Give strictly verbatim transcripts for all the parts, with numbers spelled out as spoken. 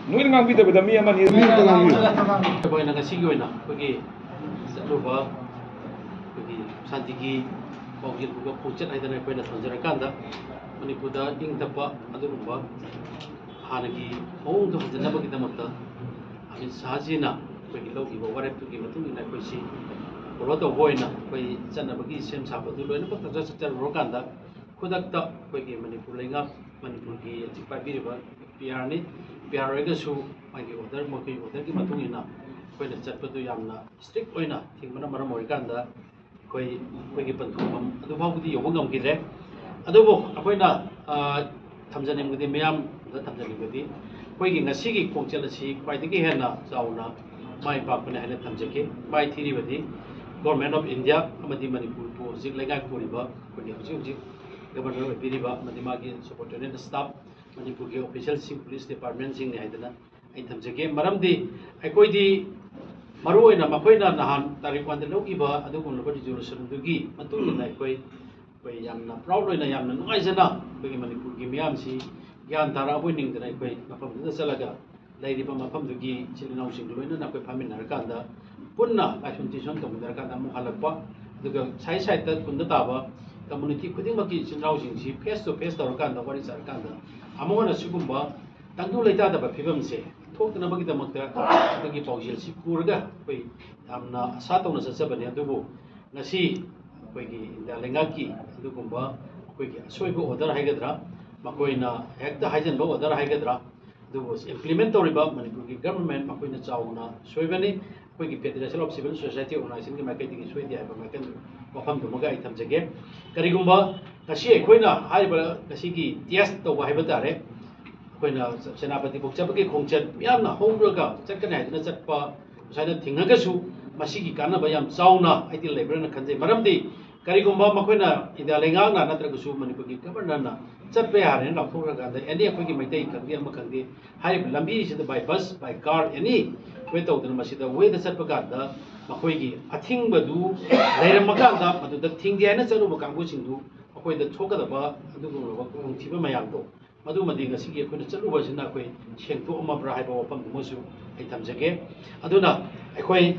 ꯅꯣꯏꯅ ꯉꯥꯡꯕꯤꯗꯕꯗ ꯃꯤ ꯑꯃꯅꯤ꯫ ꯑꯩꯈꯣꯏꯅ ꯉꯁꯤꯒꯤ ꯑꯣꯏꯅ ꯑꯩꯈꯣꯏꯒꯤ ꯆꯠꯂꯨꯕ ꯑꯩꯈꯣꯏꯒꯤ ꯁꯥꯟꯇꯤꯒꯤ ꯄꯥꯎꯖꯦꯜ ꯄꯨꯕ ꯈꯣꯡꯆꯠ ꯍꯥꯏꯗꯅ ꯑꯩꯈꯣꯏꯅ ꯊꯝꯖꯔꯀꯥꯟꯗ, ꯃꯅꯤꯄꯨꯔꯗ ꯏꯪ ꯇꯞꯄ ꯑꯗꯨꯒꯨꯝꯕ ꯍꯥꯟꯅꯒꯤ ꯃꯑꯣꯡꯗꯣ ꯍꯟꯖꯤꯟꯅꯕꯒꯤꯗꯃꯛꯇ ꯑꯃꯤꯠ ꯁꯥꯍꯖꯤꯅ ꯑꯩꯈꯣꯏꯒꯤ ꯂꯧꯈꯤꯕ ꯋꯥꯔꯦꯞꯇꯨꯒꯤ ꯃꯇꯨꯡ ꯏꯟꯅ ꯑꯩꯈꯣꯏꯁꯤ ꯐꯣꯂꯣ ꯇꯧꯕ ꯑꯣꯏꯅ ꯑꯩꯈꯣꯏ ꯆꯠꯅꯕꯒꯤ ꯁꯦꯝ ꯁꯥꯕꯗꯨ ꯂꯣꯏꯅꯃꯛ ꯇꯧꯖ ꯆꯠꯆꯔꯨꯔꯀꯥꯟꯗ, ꯈꯨꯗꯛꯇ ꯑꯩꯈꯣꯏꯒꯤ ꯃꯅꯤꯄꯨꯔ ꯂꯩꯉꯥꯛ, ꯃꯅꯤꯄꯨꯔꯒꯤ ꯍꯧꯖꯤꯛ ꯄꯥꯏꯕꯤꯔꯤꯕ ꯄꯤ ꯑꯥꯔꯅꯤ, ꯄꯤ ꯑꯥꯔ ꯑꯣꯏꯔꯒꯁꯨ ꯃꯥꯒꯤ ꯑꯣꯔꯗꯔ, ꯃꯈꯣꯏꯒꯤ ꯑꯣꯔꯗꯔꯒꯤ ꯃꯇꯨꯡ ꯏꯟꯅ ꯑꯩꯈꯣꯏꯅ ꯆꯠꯄꯗꯨ ꯌꯥꯝꯅ ꯏꯁꯇ꯭ꯔꯤꯛ ꯑꯣꯏꯅ ꯊꯤꯡꯕꯅ ꯃꯔꯝ ꯑꯣꯏꯔꯀꯥꯟꯗ ꯑꯩꯈꯣꯏ, ꯑꯩꯈꯣꯏꯒꯤ ꯄꯟꯊꯨꯡꯐꯝ ꯑꯗꯨꯐꯥꯎꯕꯗꯤ ꯌꯧꯕ ꯉꯝꯈꯤꯗ꯭ꯔꯦ꯫ ꯑꯗꯨꯕꯨ ꯑꯩꯈꯣꯏꯅ, ꯑ, ꯊꯝꯖꯅꯤꯡꯕꯗꯤ, ꯃꯤꯌꯥꯝꯗ ꯊꯝꯖꯅꯤꯡꯕꯗꯤ, ꯑꯩꯈꯣꯏꯒꯤ ꯉꯁꯤꯒꯤ ꯈꯣꯡꯆꯠ ꯑꯁꯤ ꯈ꯭ꯋꯥꯏꯗꯒꯤ ꯍꯦꯟꯅ ꯆꯥꯎꯅ ꯃꯥꯏ ꯄꯥꯛꯄꯅꯤ ꯍꯥꯏꯅ ꯊꯝꯖꯒꯦ꯫ ꯃꯥꯏ ꯊꯤꯔꯤꯕꯗꯤ Government of India ꯑꯃꯗꯤ ꯃꯅꯤꯄꯨꯔꯕꯨ ꯍꯧꯖꯤꯛ ꯂꯩꯉꯥꯛ ꯄꯨꯔꯤꯕ, ꯑꯩꯈꯣꯏꯒꯤ ꯍꯧꯖꯤꯛ ꯍꯧꯖꯤꯛ ꯒꯕꯔꯅꯔ ꯑꯣꯏꯕꯤꯔꯤꯕ ꯑꯃꯗꯤ ꯃꯥꯒꯤ subordinate staff, ꯃꯅꯤꯄꯨꯔꯒꯤ ꯑꯣꯐꯤꯁꯤꯌꯦꯜꯁꯤꯡ, ꯄꯨꯂꯤꯁ ꯗꯤꯄꯥꯔꯠꯃꯦꯟꯁꯤꯡꯅꯤ ꯍꯥꯏꯗꯅ ꯑꯩ ꯊꯝꯖꯒꯦ꯫ ꯃꯔꯝꯗꯤ ꯑꯩꯈꯣꯏꯗꯤ ꯃꯔꯨꯑꯣꯏꯅ ꯃꯈꯣꯏꯅ ꯅꯍꯥꯟ ꯇꯥꯔꯤꯛ ꯋꯥꯟꯗ ꯂꯧꯈꯤꯕ ꯑꯗꯨꯒꯨꯝꯂꯕ ꯔꯤꯖꯣꯂꯨꯁꯟꯗꯨꯒꯤ ꯃꯇꯨꯡ ꯏꯟꯅ ꯑꯩꯈꯣꯏ, ꯑꯩꯈꯣꯏ ꯌꯥꯝꯅ ꯄ꯭ꯔꯥꯎꯗ ꯑꯣꯏꯅ, ꯌꯥꯝꯅ ꯅꯨꯡꯉꯥꯏꯖꯅ ꯑꯩꯈꯣꯏꯒꯤ ꯃꯅꯤꯄꯨꯔꯒꯤ ꯃꯤꯌꯥꯝꯁꯤ ꯒ꯭ꯌꯥꯟ ꯇꯥꯔꯛꯑꯕꯣꯏ ꯅꯤꯡꯗꯅ ꯑꯩꯈꯣꯏ ꯃꯐꯝꯗꯨꯗ ꯆꯠꯂꯒ ꯂꯩꯔꯤꯕ ꯃꯐꯝꯗꯨꯒꯤ ꯏꯆꯤꯜ ꯏꯅꯥꯎꯁꯤꯡꯒ ꯂꯣꯏꯅꯅ ꯑꯩꯈꯣꯏ ꯐꯝꯃꯤꯟꯅꯔꯀꯥꯟꯗ, ꯄꯨꯟꯅ ꯂꯥꯏꯁꯣꯟ ꯇꯤꯟꯁꯣꯟ ꯇꯧꯃꯤꯟꯅꯔꯀꯥꯟꯗ ꯑꯃꯨꯛ ꯍꯜꯂꯛꯄ, ꯑꯗꯨꯒ ꯁꯥꯏꯠ ꯁꯥꯏꯠꯇ ꯈꯨꯟꯗ ꯇꯥꯕ ꯀꯝꯃꯨꯅꯤꯇꯤ ꯈꯨꯗꯤꯡꯃꯛꯀꯤ ꯏꯆꯤꯜ ꯏꯅꯥꯎꯁꯤꯡꯁꯤ ꯐꯦꯁ ꯇꯨ ꯐꯦꯁ ꯇꯧꯔꯀꯥꯟꯗ, ꯋꯥꯔꯤ ꯁꯥꯔꯀꯥꯟꯗ ꯑꯃꯨꯛ ꯍꯟꯅ ꯁꯤꯒꯨꯝꯕ ꯇꯪꯗꯨ ꯂꯩꯇꯥꯗꯕ ꯐꯤꯕꯝꯁꯦ ꯊꯣꯛꯇꯅꯕꯒꯤꯗꯃꯛꯇ ꯑꯩꯈꯣꯏꯒꯤ ꯄꯥꯎꯖꯦꯜꯁꯤ ꯄꯨꯔꯒ ꯑꯩꯈꯣꯏ ꯌꯥꯝꯅ ꯑꯁꯥ ꯇꯧꯅ ꯆꯠꯆꯕꯅꯤ꯫ ꯑꯗꯨꯕꯨ ꯉꯁꯤ ꯑꯩꯈꯣꯏꯒꯤ ꯏꯟꯗꯤꯌꯥ ꯂꯩꯉꯥꯛꯀꯤ ꯑꯗꯨꯒꯨꯝꯕ ꯑꯩꯈꯣꯏꯒꯤ ꯑꯁꯣꯏꯕ ꯑꯣꯔꯗꯔ ꯍꯥꯏꯒꯗ꯭ꯔꯥ, ꯃꯈꯣꯏꯅ ꯍꯦꯛꯇ ꯍꯥꯏꯖꯟꯕ ꯑꯣꯔꯗꯔ ꯍꯥꯏꯒꯗ꯭ꯔꯥ, ꯑꯗꯨꯕꯨ ꯏꯝꯄ꯭ꯂꯤꯃꯦꯟ ꯇꯧꯔꯤꯕ ꯃꯅꯤꯄꯨꯔꯒꯤ ꯒꯚꯔꯟꯃꯦꯟ ꯃꯈꯣꯏꯅ ꯆꯥꯎꯅ ꯁꯣꯏꯕꯅꯤ꯫ ꯑꯩꯈꯣꯏꯒꯤ Federation of Civil Society Organizationꯒꯤ ꯃꯥꯏꯀꯩꯗꯒꯤ ꯁꯣꯏꯗꯦ ꯍꯥꯏꯕ ꯃꯥꯏꯀꯩ, ꯋꯥꯐꯝꯗꯨꯃꯒ ꯑꯩ ꯊꯝꯖꯒꯦ꯫ ꯀꯔꯤꯒꯨꯝꯕ ꯉꯁꯤ ꯑꯩꯈꯣꯏꯅ ꯍꯥꯏꯔꯤꯕ ꯉꯁꯤꯒꯤ ꯇꯦꯁ ꯇꯧꯕ ꯍꯥꯏꯕ ꯇꯥꯔꯦ, ꯑꯩꯈꯣꯏꯅ ꯁꯦꯅꯥꯄꯇꯤꯐꯥꯎ ꯆꯠꯄꯒꯤ ꯈꯣꯡꯆꯠ ꯃꯤꯌꯥꯝꯅ ꯍꯧꯔꯒ ꯆꯠꯀꯅꯤ ꯍꯥꯏꯗꯨꯅ ꯆꯠꯄ ꯁꯨꯃꯥꯏꯅ ꯊꯤꯡꯉꯒꯁꯨ, ꯃꯁꯤꯒꯤ ꯀꯥꯟꯅꯕ ꯌꯥꯝ ꯆꯥꯎꯅ ꯑꯩꯗꯤ ꯂꯩꯕ꯭ꯔꯅ ꯈꯟꯖꯩ꯫ ꯃꯔꯝꯗꯤ ꯀꯔꯤꯒꯨꯝꯕ ꯃꯈꯣꯏꯅ ꯏꯟꯗꯤꯌꯥ ꯂꯩꯉꯥꯛꯅ ꯅꯠꯇ꯭ꯔꯒꯁꯨ ꯃꯅꯤꯄꯨꯔꯒꯤ ꯒꯚꯔꯅꯔꯅ ꯆꯠꯄ ꯌꯥꯔꯦꯅ ꯂꯥꯎꯊꯣꯛꯈ꯭ꯔꯀꯥꯟꯗ, ꯑꯦꯅꯤ ꯑꯩꯈꯣꯏꯒꯤ ꯃꯩꯇꯩ ꯈꯪꯗꯦ ꯑꯃ ꯈꯪꯗꯦ, ꯍꯥꯏꯔꯤꯕ ꯂꯝꯕꯤꯁꯤꯗ by bus, by car, any way ꯇꯧꯗꯅ ꯃꯁꯤꯗ ꯋꯦꯗ ꯆꯠꯄ ꯀꯥꯟꯗ ꯃꯈꯣꯏꯒꯤ ꯑꯊꯤꯡꯕꯗꯨ ꯂꯩꯔꯝꯃꯀꯥꯟꯗ, ꯃꯗꯨꯗ ꯊꯤꯡꯗꯦ ꯍꯥꯏꯅ ꯆꯠꯂꯨꯕ ꯀꯥꯡꯕꯨꯁꯤꯡꯗꯨ ꯑꯩꯈꯣꯏꯗ ꯊꯣꯛꯀꯗꯕ ꯑꯗꯨꯒꯨꯝꯂꯕ ꯈꯨꯗꯣꯡꯊꯤꯕ ꯃꯌꯥꯝꯗꯣ, ꯃꯗꯨꯃꯗꯤ ꯉꯁꯤꯒꯤ ꯑꯩꯈꯣꯏꯅ ꯆꯠꯂꯨꯕꯁꯤꯅ ꯑꯩꯈꯣꯏ ꯁꯦꯡꯗꯣꯛꯑꯝꯃꯕ꯭ꯔꯥ ꯍꯥꯏꯕ ꯋꯥꯐꯝꯗꯨꯃꯁꯨ ꯑꯩ ꯊꯝꯖꯒꯦ꯫ ꯑꯗꯨꯅ ꯑꯩꯈꯣꯏ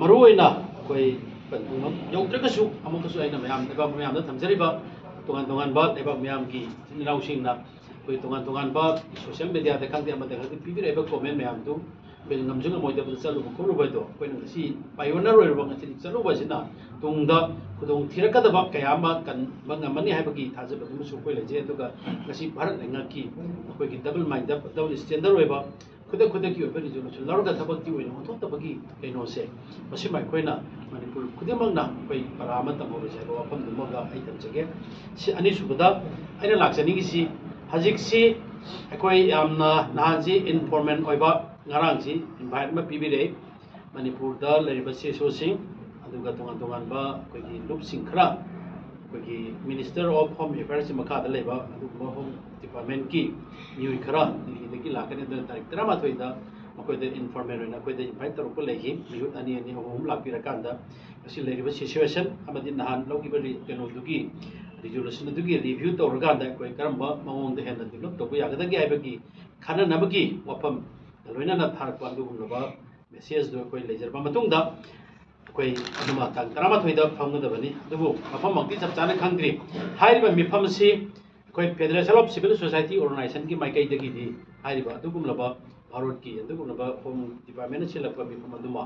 ꯃꯔꯨ ꯑꯣꯏꯅ ꯑꯩꯈꯣꯏ ꯄꯟꯊꯨꯡꯐꯝ ꯌꯧꯗ꯭ꯔꯒꯁꯨ ꯑꯃꯨꯛꯀꯁꯨ ꯑꯩꯅ ꯃꯌꯥꯝ, ꯂꯩꯕꯥꯛ ꯃꯌꯥꯝꯗ ꯊꯝꯖꯔꯤꯕ ꯇꯣꯉꯥꯟ ꯇꯣꯉꯥꯟꯕ ꯂꯩꯕꯥꯛ ꯃꯌꯥꯝꯒꯤ ꯏꯆꯤꯟ ꯏꯅꯥꯎꯁꯤꯡꯅ ꯑꯩꯈꯣꯏ ꯇꯣꯉꯥꯟ ꯇꯣꯉꯥꯟꯕ social media ꯗ ꯈꯪꯗꯦ, ꯑꯃꯗ ꯈꯪꯗꯦ, ꯄꯤꯕꯤꯔꯛꯏꯕ comment ꯃꯌꯥꯝꯗꯨ ꯑꯩꯈꯣꯏꯅ ꯉꯝꯁꯨ ꯉꯝꯃꯣꯏꯗꯕꯗ ꯆꯠꯂꯨꯕ ꯈꯣꯠꯂꯨꯕ ꯍꯥꯏꯗꯣ, ꯑꯩꯈꯣꯏꯅ ꯉꯁꯤ pioneer ꯑꯣꯏꯔꯨꯕ, ꯉꯁꯤꯗꯤ ꯆꯠꯂꯨꯕꯁꯤꯅ ꯇꯨꯡꯗ ꯈꯨꯗꯣꯡ ꯊꯤꯔꯛꯀꯗꯕ ꯀꯌꯥ ꯑꯃ ꯀꯟꯕ ꯉꯝꯃꯅꯤ ꯍꯥꯏꯕꯒꯤ ꯊꯥꯖꯕꯗꯨꯃꯁꯨ ꯑꯩꯈꯣꯏ ꯂꯩꯖꯩ꯫ ꯑꯗꯨꯒ ꯉꯁꯤ ꯚꯥꯔꯠ ꯂꯩꯉꯥꯛꯀꯤ ꯑꯩꯈꯣꯏꯒꯤ double minded, double standard ꯑꯣꯏꯕ, ꯈꯨꯗꯛ ꯈꯨꯗꯛꯀꯤ ꯑꯣꯏꯕ resolution ꯂꯧꯔꯒ ꯊꯕꯛꯀꯤ ꯑꯣꯏꯅ ꯑꯣꯟꯊꯣꯛꯇꯕꯒꯤ ꯀꯩꯅꯣꯁꯦ, ꯃꯁꯤꯃ ꯑꯩꯈꯣꯏꯅ ꯃꯅꯤꯄꯨꯔ ꯈꯨꯗꯤꯡꯃꯛꯅ ꯑꯩꯈꯣꯏ ꯄꯔꯥ ꯑꯃ ꯇꯝꯍꯧꯔꯁꯦ ꯍꯥꯏꯕ ꯋꯥꯐꯝꯗꯨꯃꯒ ꯑꯩ ꯊꯝꯖꯒꯦ꯫ ꯁꯤ ꯑꯅꯤꯁꯨꯕꯗ ꯑꯩꯅ ꯂꯥꯛꯆꯅꯤꯡꯉꯤꯁꯤ, ꯍꯧꯖꯤꯛꯁꯤ ꯑꯩꯈꯣꯏ ꯌꯥꯝꯅ ꯅꯍꯥꯟꯁꯤ informal ꯑꯣꯏꯕ, ꯉꯔꯥꯡꯁꯤ invite ꯑꯃ ꯄꯤꯕꯤꯔꯛꯏ꯫ ꯃꯅꯤꯄꯨꯔꯗ ꯂꯩꯔꯤꯕ CSO ꯁꯤꯡ, ꯑꯗꯨꯒ ꯇꯣꯉꯥꯟ ꯇꯣꯉꯥꯟꯕ ꯑꯩꯈꯣꯏꯒꯤ ꯂꯨꯞꯁꯤꯡ ꯈꯔ, ꯑꯩꯈꯣꯏꯒꯤ Minister of Home Affairs ꯀꯤ ꯃꯈꯥꯗ ꯂꯩꯕ ꯑꯗꯨꯒꯨꯝꯕ Home Department ꯀꯤ ꯃꯤꯑꯣꯏ ꯈꯔ ꯗꯤꯜꯂꯤꯗꯒꯤ ꯂꯥꯛꯀꯅꯤ꯫ ꯑꯗꯨꯅ ꯇꯥꯔꯤꯛ ꯇꯔꯥꯃꯥꯊꯣꯏꯗ ꯃꯈꯣꯏꯗ informal ꯑꯣꯏꯅ ꯑꯩꯈꯣꯏꯗ invite ꯇꯧꯔꯛꯄ ꯂꯩꯈꯤ꯫ ꯃꯤꯍꯨꯠ ꯑꯅꯤ ꯑꯅꯤ ꯑꯍꯨꯝ ꯑꯍꯨꯝ ꯂꯥꯛꯄꯤꯔꯀꯥꯟꯗ ꯉꯁꯤ ꯂꯩꯔꯤꯕ situation ꯑꯃꯗꯤ ꯅꯍꯥꯟ ꯂꯧꯈꯤꯕ ꯔꯤ-, ꯀꯩꯅꯣꯗꯨꯒꯤ resolution ꯑꯗꯨꯒꯤ review ꯇꯧꯔꯀꯥꯟꯗ ꯑꯩꯈꯣꯏ ꯀꯔꯝꯕ ꯃꯑꯣꯡꯗ ꯍꯦꯟꯅ develop ꯇꯧꯕ ꯌꯥꯒꯗꯒꯦ ꯍꯥꯏꯕꯒꯤ ꯈꯟꯅꯅꯕꯒꯤ ꯋꯥꯐꯝ ꯂꯣꯏꯅꯅ ꯊꯥꯔꯛꯄ ꯑꯗꯨꯒꯨꯝꯂꯕ message ꯗꯨ ꯑꯩꯈꯣꯏ ꯂꯩꯖꯔꯕ ꯃꯇꯨꯡꯗ ꯑꯩꯈꯣꯏ ꯑꯗꯨꯃ ꯇꯥꯡ ꯇꯔꯥꯃꯥꯊꯣꯏꯗ ꯐꯝꯒꯗꯕꯅꯤ꯫ ꯑꯗꯨꯕꯨ ꯃꯐꯝꯃꯛꯇꯤ ꯆꯞ ꯆꯥꯅ ꯈꯪꯗ꯭ꯔꯤ꯫ ꯍꯥꯏꯔꯤꯕ ꯃꯤꯐꯝ ꯑꯁꯤ ꯑꯩꯈꯣꯏ Federation of Civil Society Organization ꯀꯤ ꯃꯥꯏꯀꯩꯗꯒꯤꯗꯤ ꯍꯥꯏꯔꯤꯕ ꯑꯗꯨꯒꯨꯝꯂꯕ ꯚꯥꯔꯠꯀꯤ ꯑꯗꯨꯒꯨꯝꯂꯕ Home Department ꯅ ꯁꯤꯜꯂꯛꯄ ꯃꯤꯐꯝ ꯑꯗꯨꯃ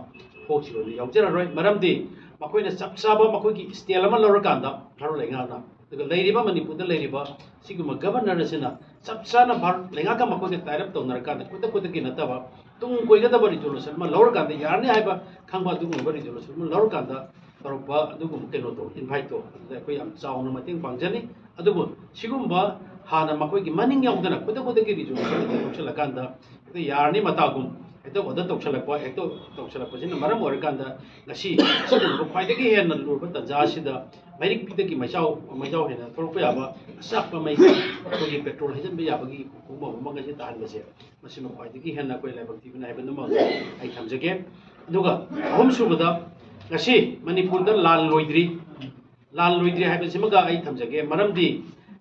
ꯊꯣꯛꯈꯤꯕ ꯑꯣꯏꯅ ꯌꯥꯎꯖꯔꯔꯣꯏ꯫ ꯃꯔꯝꯗꯤ ꯃꯈꯣꯏꯅ ꯆꯞ ꯆꯥꯕ ꯃꯈꯣꯏꯒꯤ stand ꯑꯃ ꯂꯧꯔꯀꯥꯟꯗ ꯚꯥꯔꯠ ꯂꯩꯉꯥꯛꯅ, ꯑꯗꯨꯒ ꯂꯩꯔꯤꯕ ꯃꯅꯤꯄꯨꯔꯗ ꯂꯩꯔꯤꯕ ꯁꯤꯒꯨꯝꯕ Governor ꯑꯁꯤꯅ ꯆꯞ ꯆꯥꯅ ꯚꯥꯔꯠ ꯂꯩꯉꯥꯛꯀ ꯃꯈꯣꯏꯒ tie up ꯇꯧꯅꯔꯀꯥꯟꯗ ꯈꯨꯗꯛ ꯈꯨꯗꯛꯀꯤ ꯅꯠꯇꯕ ꯇꯨꯡ ꯀꯣꯏꯒꯗꯕ resolution ꯑꯃ ꯂꯧꯔꯀꯥꯟꯗ ꯌꯥꯔꯅꯤ ꯍꯥꯏꯕ ꯈꯪꯕ ꯑꯗꯨꯒꯨꯝꯕ resolution ꯑꯃ ꯂꯧꯔꯀꯥꯟꯗ ꯇꯧꯔꯛꯄ ꯑꯗꯨꯒꯨꯝꯕ ꯀꯩꯅꯣꯗꯣ, invite ꯇꯣ, ꯑꯗꯨꯗ ꯑꯩꯈꯣꯏ ꯌꯥꯝ ꯆꯥꯎꯅ ꯃꯇꯦꯡ ꯄꯥꯡꯖꯅꯤ꯫ ꯑꯗꯨꯕꯨ ꯁꯤꯒꯨꯝꯕ ꯍꯥꯟꯅ ꯃꯈꯣꯏꯒꯤ ꯃꯅꯤꯡ ꯌꯥꯎꯗꯅ ꯈꯨꯗꯛ ꯈꯨꯗꯛꯀꯤ resolution ꯍꯦꯛꯇ ꯂꯧꯁꯤꯜꯂꯀꯥꯟꯗ ꯍꯦꯛꯇ ꯌꯥꯔꯅꯤ ꯃꯇꯥꯒꯨꯝ ꯍꯦꯛꯇ order ꯇꯧꯁꯜꯂꯛꯄ, ꯍꯦꯛꯇ ꯇꯧꯁꯜꯂꯛꯄꯁꯤꯅ ꯃꯔꯝ ꯑꯣꯏꯔꯀꯥꯟꯗ ꯉꯁꯤ ꯁꯤꯒꯨꯝꯂꯕ ꯈ꯭ꯋꯥꯏꯗꯒꯤ ꯍꯦꯟꯅ ꯂꯨꯔꯕ ꯇꯥꯟꯖꯥ ꯑꯁꯤꯗ ꯃꯩꯔꯤꯛ ꯄꯤꯗꯒꯤ ꯃꯩꯖꯥꯎ, ꯃꯩꯖꯥꯎ ꯍꯦꯟꯅ ꯊꯣꯛꯂꯛꯄ ꯌꯥꯕ ꯑꯆꯥꯛꯄ ꯃꯩ ꯑꯩꯈꯣꯏꯒꯤ petrol ꯍꯩꯖꯤꯟꯕ ꯌꯥꯕꯒꯤ ꯀꯣꯡꯕꯝ ꯑꯃ ꯉꯁꯤ ꯇꯥꯍꯟꯕꯁꯦ, ꯃꯁꯤꯃ ꯈ꯭ꯋꯥꯏꯗꯒꯤ ꯍꯦꯟꯅ ꯑꯩꯈꯣꯏ ꯂꯥꯏꯕꯛ ꯊꯤꯕꯅꯤ ꯍꯥꯏꯕꯗꯨꯃ ꯑꯩ ꯊꯝꯖꯒꯦ꯫ ꯑꯗꯨꯒ ꯑꯍꯨꯝꯁꯨꯕꯗ, ꯉꯁꯤ ꯃꯅꯤꯄꯨꯔꯗ ꯂꯥꯟ ꯂꯣꯏꯗ꯭ꯔꯤ꯫ ꯂꯥꯜ ꯂꯣꯏꯗ꯭ꯔꯤ ꯍꯥꯏꯕꯁꯤꯃꯒ ꯑꯩ ꯊꯝꯖꯒꯦ꯫ ꯃꯔꯝꯗꯤ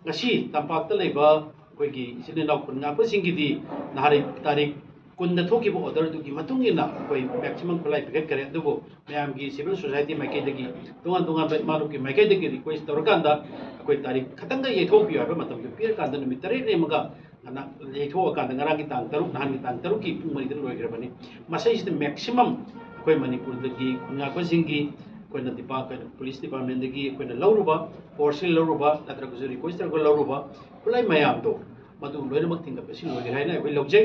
ꯉꯁꯤ ꯇꯝꯄꯥꯛꯇ ꯂꯩꯕ ꯑꯩꯈꯣꯏꯒꯤ ꯏꯆꯤꯜ ꯏꯅꯥꯎ ꯈꯨꯟ ꯉꯥꯛꯄꯁꯤꯡꯒꯤꯗꯤ ꯅꯍꯥꯟ ꯇꯥꯔꯤꯛ ꯀꯨꯟꯗ ꯊꯣꯛꯈꯤꯕ order ꯗꯨꯒꯤ ꯃꯇꯨꯡ ꯏꯟꯅ ꯑꯩꯈꯣꯏ maximum ꯈꯨꯠꯂꯥꯏ ꯄꯤꯈꯠꯈ꯭ꯔꯦ꯫ ꯑꯗꯨꯕꯨ ꯃꯌꯥꯝꯒꯤ civil society ꯃꯥꯏꯀꯩꯗꯒꯤ, ꯇꯣꯉꯥꯟ ꯇꯣꯉꯥꯟꯕ ꯏꯃꯥ ꯂꯨꯞꯀꯤ ꯃꯥꯏꯀꯩꯗꯒꯤ request ꯇꯧꯔꯀꯥꯟꯗ ꯑꯩꯈꯣꯏ ꯇꯥꯔꯤꯛ ꯈꯛꯇꯪꯒ ꯌꯩꯊꯣꯛꯄꯤꯌꯨ ꯍꯥꯏꯕ ꯃꯇꯝꯗꯨ ꯄꯤꯔꯀꯥꯟꯗ ꯅꯨꯃꯤꯠ ꯇꯔꯦꯠ ꯂꯦꯝꯃꯒ ꯉꯅ-, ꯌꯩꯊꯣꯛꯑꯀꯥꯟꯗ ꯉꯔꯥꯡꯒꯤ ꯇꯥꯡ ꯇꯔꯨꯛ, ꯅꯍꯥꯟꯒꯤ ꯇꯥꯡ ꯇꯔꯨꯛꯀꯤ ꯄꯨꯡ ꯃꯔꯤꯗ ꯂꯣꯏꯈ꯭ꯔꯕꯅꯤ꯫ ꯃꯁꯤꯁꯤꯗ maximum ꯑꯩꯈꯣꯏ ꯃꯅꯤꯄꯨꯔꯗꯒꯤ ꯈꯨꯟ ꯉꯥꯛꯄꯁꯤꯡꯒꯤ ꯑꯩꯈꯣꯏꯅ ꯗꯤꯄꯥ-, ꯑꯩꯈꯣꯏꯅ police department ꯗꯒꯤ ꯑꯩꯈꯣꯏꯅ ꯂꯧꯔꯨꯕ, force ꯁꯤ ꯂꯧꯔꯨꯕ, ꯅꯠꯇ꯭ꯔꯒꯁꯨ request ꯇꯧꯔꯒ ꯂꯧꯔꯨꯕ ꯈꯨꯠꯂꯥꯏ ꯃꯌꯥꯝꯗꯣ, ꯃꯗꯨ ꯂꯣꯏꯅꯃꯛ ꯊꯤꯡꯒꯠꯄꯁꯤ ꯂꯣꯏꯈ꯭ꯔꯦ ꯍꯥꯏꯅ ꯑꯩꯈꯣꯏ ꯂꯧꯖꯩ꯫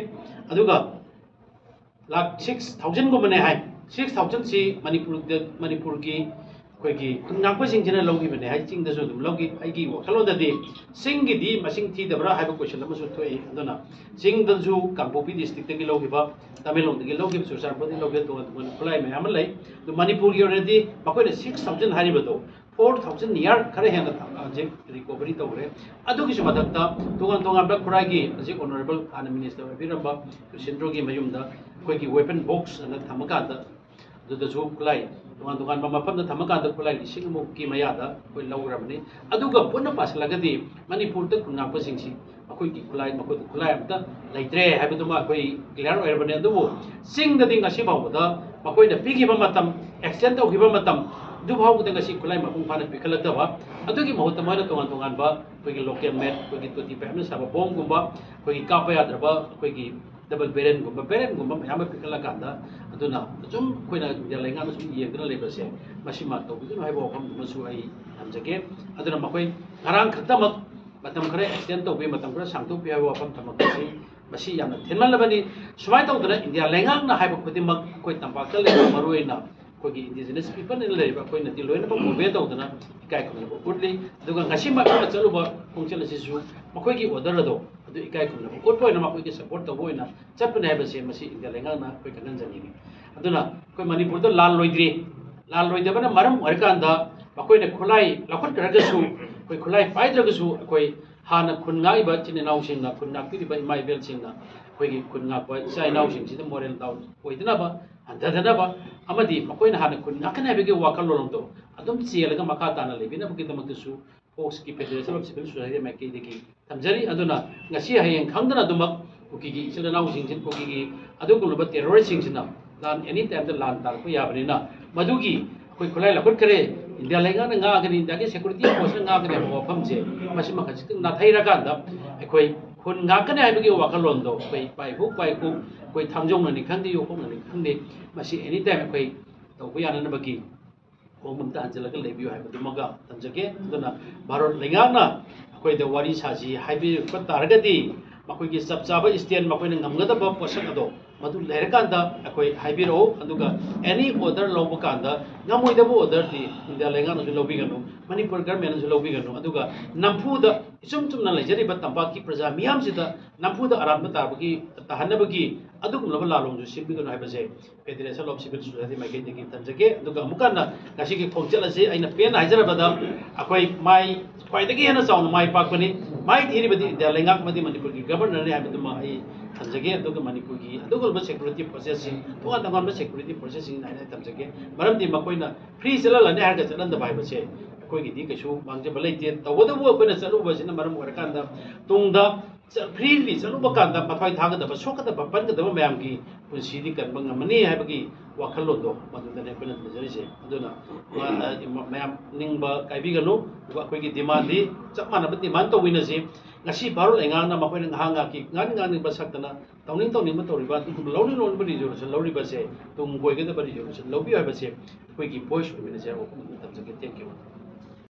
ꯑꯗꯨꯒ ꯂꯥꯈ six thousand ꯒꯨꯝꯕꯅꯦ ꯍꯥꯏ꯫ Six thousand ꯁꯤ ꯃꯅꯤꯄꯨꯔꯗ, ꯃꯅꯤꯄꯨꯔꯒꯤ ꯑꯩꯈꯣꯏꯒꯤ ꯈꯨꯟ ꯉꯥꯛꯄꯁꯤꯡꯁꯤꯅ ꯂꯧꯈꯤꯕꯅꯦ ꯍꯥꯏ, ꯆꯤꯡꯗꯁꯨ ꯑꯗꯨꯝ ꯂꯧꯈꯤ꯫ ꯑꯩꯒꯤ ꯋꯥꯈꯜꯂꯣꯟꯗꯗꯤ ꯆꯤꯡꯒꯤꯗꯤ ꯃꯁꯤꯡ ꯊꯤꯗꯕ꯭ꯔꯥ ꯍꯥꯏꯕ question ꯑꯃꯁꯨ ꯊꯣꯛꯏ꯫ ꯑꯗꯨꯅ ꯆꯤꯡꯗꯁꯨ ꯀꯥꯡꯄꯣꯛꯄꯤ district ꯇꯒꯤ ꯂꯧꯈꯤꯕ, ꯇꯃꯦꯡꯂꯣꯡꯗꯒꯤ ꯂꯧꯈꯤꯕ, ꯆꯨꯔꯆꯥꯟꯄꯨꯔꯗꯒꯤ ꯂꯧꯈꯤꯕ, ꯇꯣꯉꯥꯟ ꯇꯣꯉꯥꯟꯕ ꯈꯨꯠꯂꯥꯏ ꯃꯌꯥꯝ ꯑꯃ ꯂꯩ꯫ ꯑꯗꯨ ꯃꯅꯤꯄꯨꯔꯒꯤ ꯑꯣꯏꯅꯗꯤ ꯃꯈꯣꯏꯅ six thousand ꯍꯥꯏꯔꯤꯕꯗꯣ four thousand ꯌꯥꯔ ꯈꯔ ꯍꯦꯟꯅ ꯍꯧꯖꯤꯛ recovery ꯇꯧꯈ꯭ꯔꯦ꯫ ꯑꯗꯨꯒꯤꯁꯨ ꯃꯊꯛꯇ ꯇꯣꯉꯥꯟ ꯇꯣꯉꯥꯟꯕ ꯈꯨꯔꯥꯏꯒꯤ ꯍꯧꯖꯤꯛ honourable ꯍꯥꯟꯅ minister ꯑꯣꯏꯕꯤꯔꯝꯕ ꯀ꯭ꯔꯤꯁꯦꯟꯗ꯭ꯔꯣꯒꯤ ꯃꯌꯨꯝꯗ ꯑꯩꯈꯣꯏꯒꯤ weapon box ꯑꯅ ꯊꯝꯃꯀꯥꯟꯗ, ꯑꯗꯨꯗꯁꯨ ꯈꯨꯠꯂꯥꯏ ꯇꯣꯉꯥꯟ ꯇꯣꯉꯥꯟꯕ ꯃꯐꯝꯗ ꯊꯝꯃꯀꯥꯟꯗ ꯈꯨꯠꯂꯥꯏ ꯂꯤꯁꯤꯡ ꯑꯃꯨꯛꯀꯤ ꯃꯌꯥꯗ ꯑꯩꯈꯣꯏ ꯂꯧꯈ꯭ꯔꯕꯅꯤ꯫ ꯑꯗꯨꯒ ꯄꯨꯟꯅ ꯄꯥꯁꯤꯜꯂꯒꯗꯤ ꯃꯅꯤꯄꯨꯔꯗ ꯈꯨꯟ ꯉꯥꯛꯄꯁꯤꯡꯁꯤ ꯑꯩꯈꯣꯏꯒꯤ ꯈꯨꯠꯂꯥꯏ, ꯃꯈꯣꯏꯗ ꯈꯨꯠꯂꯥꯏ ꯑꯝꯇ ꯂꯩꯇ꯭ꯔꯦ ꯍꯥꯏꯕꯗꯨꯃ ꯑꯩꯈꯣꯏ clear ꯑꯣꯏꯔꯕꯅꯤ꯫ ꯑꯗꯨꯕꯨ ꯆꯤꯡꯗꯗꯤ ꯉꯁꯤ ꯐꯥꯎꯕꯗ ꯃꯈꯣꯏꯅ ꯄꯤꯈꯤꯕ ꯃꯇꯝ, extend ꯇꯧꯈꯤꯕ ꯃꯇꯝ, ꯑꯗꯨ ꯐꯥꯎꯕꯗ ꯉꯁꯤ ꯈꯨꯠꯂꯥꯏ ꯃꯄꯨꯡ ꯐꯥꯅ ꯄꯤꯈꯠꯂꯛꯇꯕ, ꯑꯗꯨꯒꯤ ꯃꯍꯨꯠꯇ ꯃꯣꯏꯅ ꯇꯣꯉꯥꯟ ꯇꯣꯉꯥꯟꯕ ꯑꯩꯈꯣꯏꯒꯤ local made, ꯑꯩꯈꯣꯏꯒꯤ ꯇꯣꯇꯤ ꯄꯥꯏꯞꯅ ꯁꯥꯕ ꯕꯣꯝꯒꯨꯝꯕ, ꯑꯩꯈꯣꯏꯒꯤ ꯀꯥꯞꯄ ꯌꯥꯗ꯭ꯔꯕ ꯑꯩꯈꯣꯏꯒꯤ double barrelꯒꯨꯝꯕ, barrelꯒꯨꯝꯕ ꯃꯌꯥꯝ ꯑꯃ ꯄꯤꯈꯠꯂꯀꯥꯟꯗ, ꯑꯗꯨꯅ ꯑꯁꯨꯝ ꯑꯩꯈꯣꯏꯅ ꯏꯟꯗꯤꯌꯥ ꯂꯩꯉꯥꯛꯅ ꯁꯨꯝ ꯌꯦꯡꯗꯨꯅ ꯂꯩꯕꯁꯦ, ꯃꯁꯤꯃ ꯇꯧꯕꯤꯒꯅꯨ ꯍꯥꯏꯕ ꯋꯥꯐꯝꯗꯨꯃꯁꯨ ꯑꯩ ꯊꯝꯖꯒꯦ꯫ ꯑꯗꯨꯅ ꯃꯈꯣꯏ ꯉꯔꯥꯡ ꯈꯛꯇꯃꯛ ꯃꯇꯝ ꯈꯔ extend ꯇꯧꯕꯤ, ꯃꯇꯝ ꯈꯔ ꯁꯥꯡꯗꯣꯛꯄꯤ ꯍꯥꯏꯕ ꯋꯥꯐꯝ ꯊꯝꯃꯛꯄꯁꯤ, ꯃꯁꯤ ꯌꯥꯝꯅ ꯊꯦꯡꯃꯜꯂꯕꯅꯤ꯫ ꯁꯨꯃꯥꯏꯅ ꯇꯧꯗꯅ ꯏꯟꯗꯤꯌꯥ ꯂꯩꯉꯥꯛꯅ ꯍꯥꯏꯕ ꯈꯨꯗꯤꯡꯃꯛ ꯑꯩꯈꯣꯏ ꯇꯝꯄꯥꯛꯇ ꯂꯩꯕ, ꯃꯔꯨꯑꯣꯏꯅ ꯑꯩꯈꯣꯏꯒꯤ indigenous peopleꯅ ꯂꯩꯔꯤꯕ ꯑꯩꯈꯣꯏꯅꯗꯤ ꯂꯣꯏꯅꯃꯛ obey ꯇꯧꯗꯅ ꯏꯀꯥꯏ ꯈꯨꯝꯅꯕ ꯎꯠꯂꯤ꯫ ꯑꯗꯨꯒ ꯉꯁꯤꯃꯛ ꯑꯩꯈꯣꯏꯅ ꯆꯠꯂꯨꯕ ꯈꯣꯡꯆꯠ ꯑꯁꯤꯁꯨ ꯃꯈꯣꯏꯒꯤ order ꯑꯗꯣ ꯑꯗꯨ ꯏꯀꯥꯏ ꯈꯨꯝꯅꯕ ꯎꯠꯄ ꯑꯣꯏꯅ, ꯃꯈꯣꯏꯒꯤ support ꯇꯧꯕ ꯑꯣꯏꯅ ꯆꯠꯄꯅꯦ ꯍꯥꯏꯕꯁꯦ ꯃꯁꯤ ꯏꯟꯗꯤꯌꯥ ꯂꯩꯉꯥꯛꯅ ꯑꯩꯈꯣꯏ ꯈꯪꯍꯟꯖꯅꯤꯡꯉꯤ꯫ ꯑꯗꯨꯅ ꯑꯩꯈꯣꯏ ꯃꯅꯤꯄꯨꯔꯗ ꯂꯥꯜ ꯂꯣꯏꯗ꯭ꯔꯤ꯫ ꯂꯥꯜ ꯂꯣꯏꯗꯕꯅ ꯃꯔꯝ ꯑꯣꯏꯔꯀꯥꯟꯗ ꯃꯈꯣꯏꯅ ꯈꯨꯠꯂꯥꯏ ꯂꯧꯈꯠꯈ꯭ꯔꯒꯁꯨ, ꯑꯩꯈꯣꯏ ꯈꯨꯠꯂꯥꯏ ꯄꯥꯏꯗ꯭ꯔꯒꯁꯨ, ꯑꯩꯈꯣꯏ ꯍꯥꯟꯅ ꯈꯨꯟ ꯉꯥꯛꯏꯕ ꯏꯆꯤꯟ ꯏꯅꯥꯎꯁꯤꯡꯅ, ꯈꯨꯟ ꯉꯥꯛꯄꯤꯔꯤꯕ ꯏꯃꯥ ꯏꯕꯦꯜꯁꯤꯡꯅ ꯑꯩꯈꯣꯏꯒꯤ ꯈꯨꯟ ꯉꯥꯛꯄ ꯏꯆꯥ ꯏꯅꯥꯎꯁꯤꯡꯁꯤꯗ moral down ꯑꯣꯏꯗꯅꯕ ꯍꯟꯊꯗꯅꯕ ꯑꯃꯗꯤ ꯃꯈꯣꯏꯅ ꯍꯥꯟꯅ ꯈꯨꯟ ꯉꯥꯛꯀꯅꯤ ꯍꯥꯏꯕꯒꯤ ꯋꯥꯈꯜꯂꯣꯟꯗꯣ ꯑꯗꯨꯝ ꯆꯦꯜꯂꯒ ꯃꯈꯥ ꯇꯥꯅ ꯂꯩꯕꯤꯅꯕꯒꯤꯗꯃꯛꯇꯁꯨ ꯐꯣꯛꯁꯀꯤ Federation of Civil Society ꯃꯥꯏꯀꯩꯗꯒꯤ ꯊꯝꯖꯔꯤ꯫ ꯑꯗꯨꯅ ꯉꯁꯤ ꯍꯌꯦꯡ ꯈꯪꯗꯅ ꯑꯗꯨꯃꯛ ꯀꯨꯀꯤꯒꯤ ꯏꯆꯤꯜ ꯏꯅꯥꯎꯁꯤꯡꯁꯤꯅ, ꯀꯨꯀꯤꯒꯤ ꯑꯗꯨꯒꯨꯝꯂꯕ terroristꯁꯤꯡꯁꯤꯅ ꯂꯥꯟ any time ꯇ ꯂꯥꯟ ꯇꯥꯔꯛꯄ ꯌꯥꯕꯅꯤꯅ, ꯃꯗꯨꯒꯤ ꯑꯩꯈꯣꯏ ꯈꯨꯠꯂꯥꯏ ꯂꯧꯈꯠꯈ꯭ꯔꯦ, ꯏꯟꯗꯤꯌꯥ ꯂꯩꯉꯥꯛꯅ ꯉꯥꯛꯀꯅꯤ, ꯏꯟꯗꯤꯌꯥꯒꯤ security forceꯅ ꯉꯥꯛꯀꯅꯤ ꯍꯥꯏꯕ ꯋꯥꯐꯝꯁꯦ, ꯃꯁꯤꯃ ꯈꯖꯤꯛꯇꯪ ꯅꯥꯊꯩꯔꯀꯥꯟꯗ ꯑꯩꯈꯣꯏ ꯈꯨꯟ ꯉꯥꯛꯀꯅꯤ ꯍꯥꯏꯕꯒꯤ ꯋꯥꯈꯜꯂꯣꯟꯗꯣ ꯑꯩꯈꯣꯏ ꯄꯥꯏꯈꯨ ꯄꯥꯏꯈꯨ, ꯑꯩꯈꯣꯏ ꯊꯥꯡꯖꯧꯅꯅꯤ ꯈꯪꯗꯦ, ꯌꯣꯛꯈꯣꯡꯅꯅꯤ ꯈꯪꯗꯦ, ꯃꯁꯤ any time ꯑꯩꯈꯣꯏ ꯇꯧꯕ ꯌꯥꯅꯅꯕꯒꯤ ꯈꯣꯡ ꯑꯝꯇ ꯍꯟꯖꯤꯜꯂꯒ ꯂꯩꯕꯤꯌꯨ ꯍꯥꯏꯕꯗꯨꯃꯒ ꯊꯝꯖꯒꯦ꯫ ꯑꯗꯨꯅ ꯚꯥꯔꯠ ꯂꯩꯉꯥꯛꯅ ꯑꯩꯈꯣꯏꯗ ꯋꯥꯔꯤ ꯁꯥꯁꯤ ꯍꯥꯏꯕꯤꯔꯛꯄ ꯇꯥꯔꯒꯗꯤ, ꯃꯈꯣꯏꯒꯤ ꯆꯞ ꯆꯥꯕ stand, ꯃꯈꯣꯏꯅ ꯉꯝꯒꯗꯕ ꯄꯣꯠꯁꯛ ꯑꯗꯣ ꯃꯗꯨ ꯂꯩꯔꯀꯥꯟꯗ ꯑꯩꯈꯣꯏ ꯍꯥꯏꯕꯤꯔꯛꯎ꯫ ꯑꯗꯨꯒ any order ꯂꯧꯕ ꯀꯥꯟꯗ ꯉꯝꯃꯣꯏꯗꯕ orderꯗꯤ ꯏꯟꯗꯤꯌꯥ ꯂꯩꯉꯥꯛꯅꯁꯨ ꯂꯧꯕꯤꯒꯅꯨ, ꯃꯅꯤꯄꯨꯔ governmentꯅꯁꯨ ꯂꯧꯕꯤꯒꯅꯨ꯫ ꯑꯗꯨꯒ ꯅꯝꯐꯨꯗ ꯏꯆꯨꯝ ꯆꯨꯝꯅ ꯂꯩꯖꯔꯤꯕ ꯇꯝꯄꯥꯛꯀꯤ ꯄ꯭ꯔꯖꯥ ꯃꯤꯌꯥꯝꯁꯤꯗ ꯅꯝꯐꯨꯗ ꯑꯔꯥꯟꯕ ꯇꯥꯕꯒꯤ, ꯇꯥꯍꯟꯅꯕꯒꯤ ꯑꯗꯨꯒꯨꯝꯂꯕ ꯂꯥꯂꯣꯡꯁꯨ ꯁꯤꯟꯕꯤꯒꯅꯨ ꯍꯥꯏꯕꯁꯦ Federation of Civil Society ꯃꯥꯏꯀꯩꯗꯒꯤ ꯊꯝꯖꯒꯦ꯫ ꯑꯗꯨꯒ ꯑꯃꯨꯛ ꯍꯟꯅ ꯉꯁꯤꯒꯤ ꯈꯣꯡꯆꯠ ꯑꯁꯤ ꯑꯩꯅ ꯄꯦꯟꯅ ꯍꯥꯏꯖꯔꯕꯗ ꯑꯩꯈꯣꯏ ꯃꯥꯏ, ꯈ꯭ꯋꯥꯏꯗꯒꯤ ꯍꯦꯟꯅ ꯆꯥꯎꯅ ꯃꯥꯏ ꯄꯥꯛꯄꯅꯤ꯫ ꯃꯥꯏ ꯊꯤꯔꯤꯕꯗꯤ ꯏꯟꯗꯤꯌꯥ ꯂꯩꯉꯥꯛ ꯑꯃꯗꯤ ꯃꯅꯤꯄꯨꯔꯒꯤ governorꯅꯤ ꯍꯥꯏꯕꯗꯨꯃ ꯑꯩ ꯊꯝꯖꯒꯦ꯫ ꯑꯗꯨꯒ ꯃꯅꯤꯄꯨꯔꯒꯤ ꯑꯗꯨꯒꯨꯝꯂꯕ security forcesꯁꯤꯡ, ꯇꯣꯉꯥꯟ ꯇꯣꯉꯥꯟꯕ security forcesꯁꯤꯡ ꯍꯥꯏꯅ ꯊꯝꯖꯒꯦ꯫ ꯃꯔꯝꯗꯤ ꯃꯈꯣꯏꯅ free ꯆꯠꯍꯜꯂꯅꯤ ꯍꯥꯏꯔꯒ ꯆꯠꯍꯟꯗꯕ ꯍꯥꯏꯕꯁꯦ ꯑꯩꯈꯣꯏꯒꯤꯗꯤ ꯀꯩꯁꯨ ꯃꯥꯡꯖꯕ ꯂꯩꯇꯦ꯫ ꯇꯧꯕꯇꯕꯨ ꯑꯩꯈꯣꯏꯅ ꯆꯠꯂꯨꯕꯁꯤꯅ ꯃꯔꯝ ꯑꯣꯏꯔꯀꯥꯟꯗ ꯇꯨꯡꯗ freely ꯆꯠꯂꯨꯕ ꯀꯥꯟꯗ ꯃꯊ꯭ꯋꯥꯏ ꯊꯥꯒꯗꯕ, ꯁꯣꯛꯀꯗꯕ, ꯄꯟꯒꯗꯕ ꯃꯌꯥꯝꯒꯤ ꯄꯨꯟꯁꯤꯗꯤ ꯀꯟꯕ ꯉꯝꯃꯅꯤ ꯍꯥꯏꯕꯒꯤ ꯋꯥꯈꯜꯂꯣꯟꯗꯣ ꯃꯗꯨꯗꯅꯦ ꯑꯩꯈꯣꯏꯅ ꯊꯝꯖꯔꯤꯁꯦ꯫ ꯑꯗꯨꯅ ꯃ-, ꯃꯌꯥꯝ ꯅꯤꯡꯕ ꯀꯥꯏꯕꯤꯒꯅꯨ꯫ ꯑꯗꯨꯒ ꯑꯩꯈꯣꯏꯒꯤ demandꯗꯤ ꯆꯞ ꯃꯥꯟꯅꯕ demand ꯇꯧꯃꯤꯟꯅꯁꯤ꯫ ꯉꯁꯤ ꯚꯥꯔꯠ ꯂꯩꯉꯥꯛꯅ ꯃꯈꯣꯏꯅ ꯉꯥꯏꯍꯥꯛ ꯉꯥꯏꯍꯥꯛꯀꯤ ꯉꯥꯡꯅꯤꯡ ꯉꯥꯡꯅꯤꯡꯕ ꯁꯛꯇꯅ ꯇꯧꯅꯤꯡ ꯇꯧꯅꯤꯡꯕ ꯇꯧꯔꯤꯕ, ꯑꯗꯨꯒꯨꯝꯕ ꯂꯧꯅꯤꯡ ꯂꯧꯅꯤꯡꯕ resolution ꯂꯧꯔꯤꯕꯁꯦ, ꯇꯨꯡ ꯀꯣꯏꯒꯗꯕ resolution ꯂꯧꯕꯤꯌꯨ ꯍꯥꯏꯕꯁꯦ ꯑꯩꯈꯣꯏꯒꯤ voice ꯑꯣꯏꯃꯤꯟꯅꯁꯦ ꯍꯥꯏꯕ ꯋꯥꯐꯝ ꯑꯗꯨ ꯊꯝꯖꯒꯦ꯫ Thank you꯫